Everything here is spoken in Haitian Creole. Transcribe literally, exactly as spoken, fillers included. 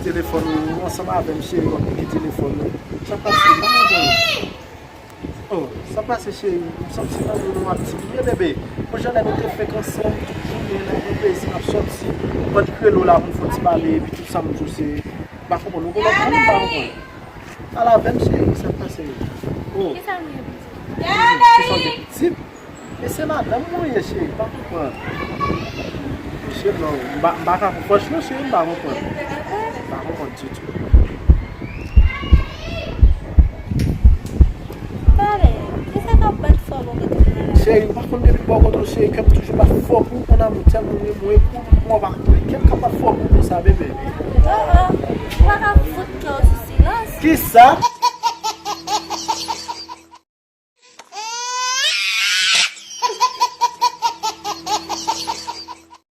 Telefòn ou ansanm avè m, cheri, w ap pike telefòn ou. Sa pase, m pa konprann. Oh, sa pase, cheri? M santi nan moun ou ap diminye, bebe. Bon, jan lè nou te fèk ansanm, tout jounen, n ap pran plezi, n ap sòti. M pa t rele w la pou n fè yon ti pale, epi tout sa m di w se, m pa konprann. Ou gen lòt moun, m pa konprann. Al avè m, cheri, sa pase? Oh. Kisa m gen pitit? Kisa w gen pitit? E se madanm mwen ye, cheri, m pa konprann. Mesye, non, m pa, m pa ka, franchman, cheri, m pa konprann. M pa konprann ditou. Pale, kisa k ap bat fò bò kote w la? Cheri, m pa konn depi bò kote w, cheri, kè m toujou bat fò pou ou, mon amour, tèlman m renmen w, e pou mwen, pa, kè m ka bat fò pou ou konsa, bebe. Oh, oh, ou pa ka fout kè w sou silans. Kisa?